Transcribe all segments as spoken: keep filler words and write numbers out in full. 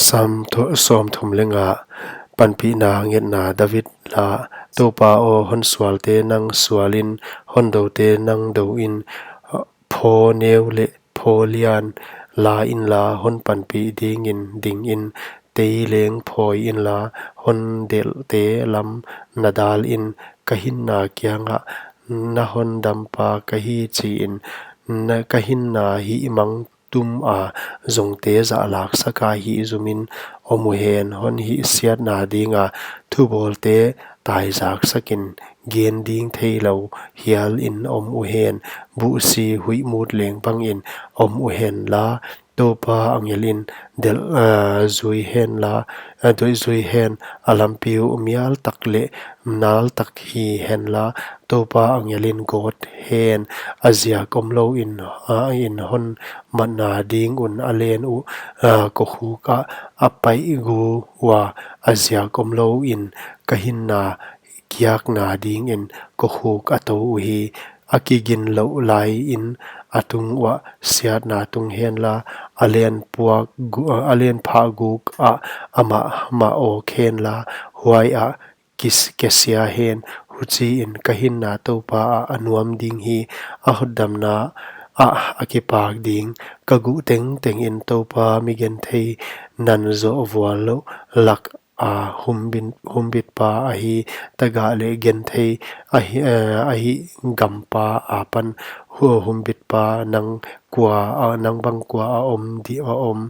Sam thu-, sawmthum leh nga. Panpihna ngetna. David la. Toupa aw, hon sualte nang sualin, hon doute nang doin, phaw neu leh phaw lian la inla, hon panpih dingin dingin, tei leng phawi inla, hon delhte lam na dalin, ka hinna kiangah, na hondampa ka hi chiin, na ka hinna hihmang tuma zongte zahlak saka hihzumin om uhen. Hon hihsiatna dinga thubawlte taizak sakin, gen ding theilou hialin om uhen. Buhsi huihmut leng bangin om uhenla, Toupa angelin delh, ah, zui henla, ah, doih zui hen. A lampi uh mial tak leh nal tak hi henla, Toupa angelin gawt hen. A ziak omlouin, ah, in hon matna ding un a len uh, ah, kokhuk ah a paih gu ua, a ziak omlouin ka hinna kiakna dingin kokhuk a tou uhi. A kiginlouh laiin a tung uah siatna tung henla, a len puak gu-, a len phah guk ah amah mah awk henla, huaiah kis-, kesia hen. Huchiin ka hinna Toupa ah a nuam ding hi, a hotdamna ah a kipak ding. Ka guh tengtengin Toupa mi genthei nan zoh vual louh lak a humbin-, humbitpa ahi. Tagah leh genthei ahi, eh, ahi gampa apan hu-, humbitpa nang kua, ah, nang bang kua a om di, a om,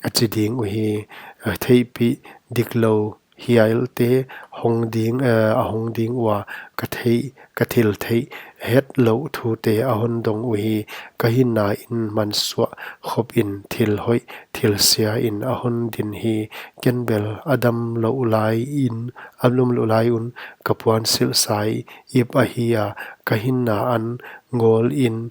a chi ding uhi. Eh, theihpih diklou hialte hong ding, eh, a hong ding ua, ka theih, ka thil theih hetlouh thute a hon dong uhi. Ka hinna in mansuah khopin thil hoih thil siain a hon din hi. Ken bel a damlouh laiin, a damlouh lai un ka puansilh sai ip ahi a, ka hinna an ngawlin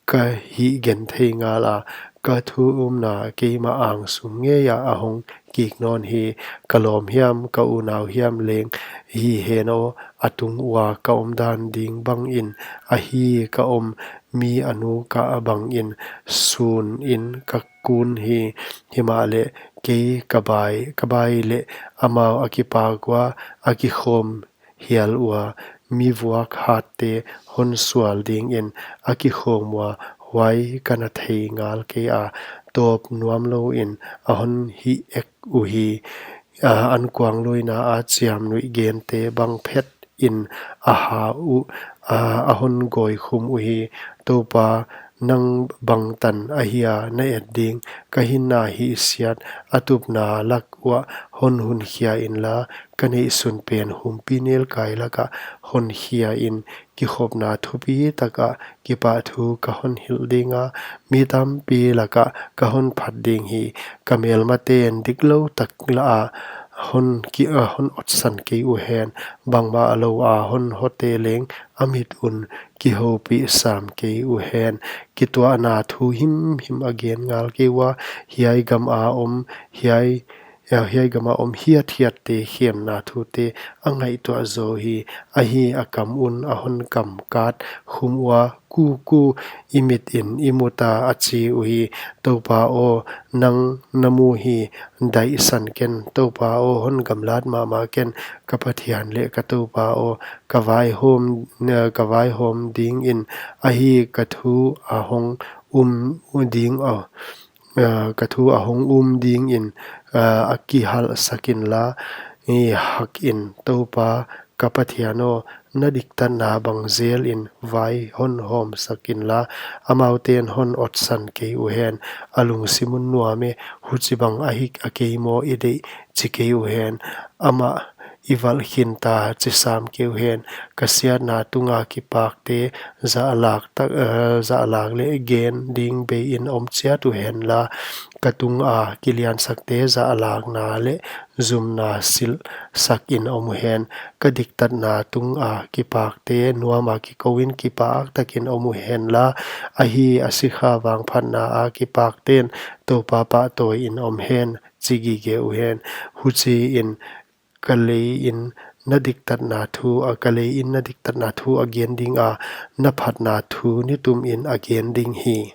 ka hih genthei ngala, ka thu umna keimah angsung ngeia a hong kik nawn hi. Ka lawm hiam, ka unau hiam leng hi hen aw, a tung ua ka omdan ding bangin, ahi ka om mi a nu ka bangin sunin ka kun hi. Himahleh kei ka bai, ka bai leh amau a kipak ua, a kikhawm hial ua, mi vuak hatte hon sual dingin a kikhawm ua, huai ka na thei ngal kei a, tawp nuamlouin a hon hih ek uhi. A, ankuangluina a chiamnuih gente bang phetin a ha uh, a, a hon gawi khum uhi. Toupa, nang bangtan ahia na et ding? Ka hinna hihsiat a tupna lak uah hon hunkhia inla, ka neihsun pen humpi nelkai lakah honkhia in. Kikhopna thupi takah kipahthu ka hon hilh dinga, mi tampi lakah ka hon phat ding hi. Ka melmaten diklou tak lah a hon ki-, a hon otsan kei uhen, bangmah lou a hon hote leng a mit un kihoupih sam kei uhen. Kituahna thu himhim a gen ngal kei ua, hiai gam a om, hiai, eh, hiai gam a om hiathiatte khemna thute a ngaihtuah zaw hi. Ahi, a kam un a hon kam kat khum ua, ku ku, i mitin i muta, a chi uhi. Toupa aw, nang na mu hi, daihsan ken. Toupa aw, hon gamlat mahmah ken, ka Pathian leh ka Toupa aw, ka vaihawm, eh, ka vaihawm dingin, ahi, ka thu a hong um ding aw, eh, ka thu a hong um dingin, eh, a kihalhsak inla, i hakin. Toupa ka Pathian aw, na diktatna bang zelin vai hon hawmsak inla, amauten hon otsan kei uhen. A lungsim un nuam e, huchibang ahik a kei maw i deih chi kei uhen. Amah i valh khinta chi sam kei uhen. Ka siatna tunga kipakte zahlak tak, eh, zahlak leh gen ding beiin om chiat uhenla, ka tunga kiliansakte zahlakna leh zumna silhsakin om uhen. Ka diktatna tunga kipakte nuama kikouin kipak takin om uhenla, ahi, a sikha vangphatna a kipakten Toupa pahtawiin om hen, chi gige uhen. Huchiin ka leiin na diktatna thu a, ka leiin na diktatna thu a gen dinga, na phatna thu nitumin a gen ding hi.